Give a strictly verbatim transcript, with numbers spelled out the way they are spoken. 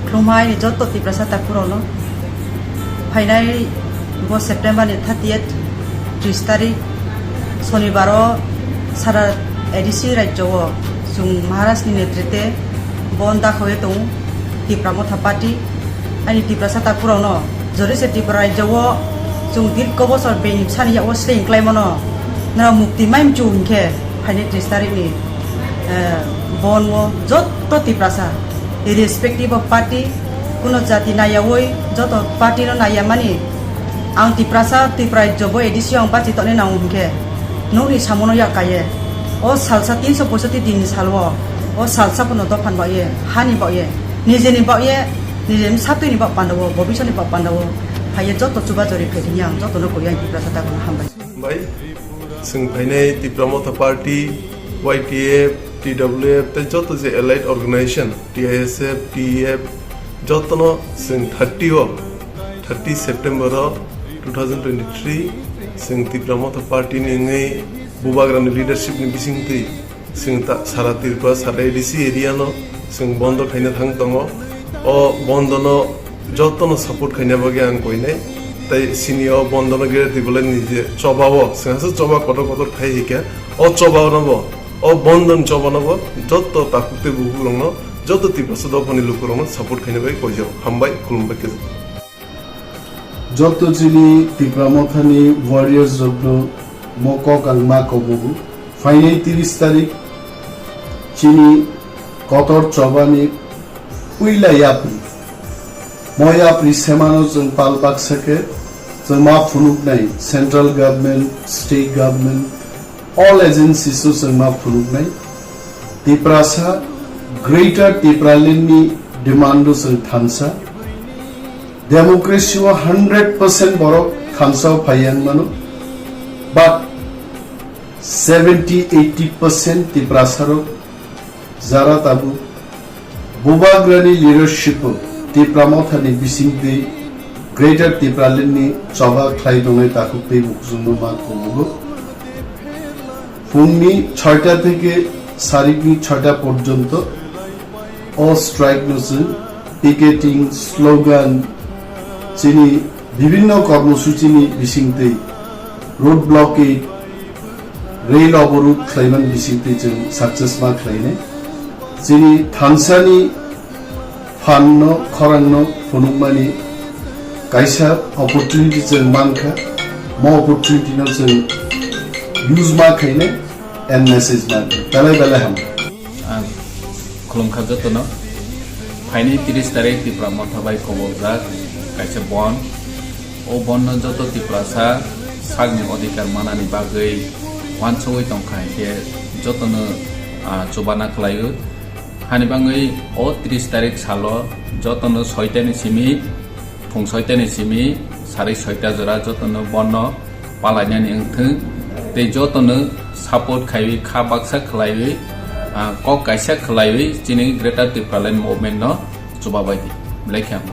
Khulumhai ni joto Tiprasa takhurokno, phainai bo September ni thirtieth, tris tarik, Sonibaro sara A D C rajyo o chwng Maharaj ni netrite bon dakhoe tongo Tipra Motha Party. Ani Tiprasa takhurokno jori se Tripura rajyo o chwng dirgho bosor bini bwsani yago sleing klaimano nara mukti maimchu hinkhe phainai tris tarik ni, eh, bon o joto Tiprasa, irrespective of party, kuno jati naiyawi joto party no naiyamani, ang Tiprasa, Tripura rajyo bo A D C ang bachi tongni nango hinkhe nokni samono yak kaiye. O salsa tinso poisoti din ni salo, o salsa pono dophan baoye, hani baoye, nijeni baoye, nijeni satwini bak pandao, bobisoni bak pandao, haiye joto chuba jori phaidi ang jotono koi ang Tiprasa takhurokno hambai. Bai, chwng phainai Tipra Motha Party, Y T F, T W F, tei joto je allied organization, T I S F, T E F, jotono chwng thirty o, thirty September o two thousand twenty-three, chwng Tipra Motha Party ni wngwi Bubagrani leadership ni bisingtwi chwng ta-, sara Tripura, sara A D C area no chwng bondo khaina thang tongo. O bondo no jotono support khaina bagwi ang koinai. Tai chini o bondo no Greater Tipraland ni je choba o, chwng aswk choba kotor kotor khai hikha, o choba no bo, o bondo ni choba no bo joto takhuk tei bukhuk rok no, joto Tiprasa dophani luku rok no support khaina bagwi koijago. Hambai, khulumbai khe. Joto chini Tipra Mothani warriors rokno mo kok ang ma kobogo. Phainai tris tarik chini kotor chobani puila yapri. Mo yapri semano chwng pal baksa khe chwng ma phunuknai central government, state government, all agencies o chwng ma phunuknai. Tiprasa, Greater Tipraland ni demand o chwng thansa. Democracy o hundred percent borok thansa o phai yang mano. But seventy eighty percent Tiprasa rok jara tabuk Bubagrani leadership o Tipra Mothani bisingtwi Greater Tipraland ni choba khlai tongnai takhuk tei bukhukno ma kobogo. Phungni soita theke sarikni soita porjonto o strike no chwng picketing, slogan, chini bibhinno kormosuchini bisingtwi road blockade, rail oborudh khlaimani bisingtwi chwng success ma khlainai. Chini thansani phanno, khorangno phunukmani kaisa opportunity chwng mankha. Mo opportunity no chwng use ma khainai and message ma khainai. Belai belai hambai. Ang khulumkha jotono. Phainai tris tarik Tipra Motha bai kobokjak kaisa bon. O bonno joto Tiprasa sakni odhikar manani bagwi uansugwi tongkha hinkhe jotono, ah, chubana khlaio. Hani bagwi o tris tarik salo jotono soitani simi, phung soitani simi, sari soita jora jotono bonno palainani wngthwng tei jotono support khaiwi kha baksa khlaiwi, ah, kok kaisa khlaiwi chini Greater Tipraland Movement no chubabaidi. Belai khe hambai.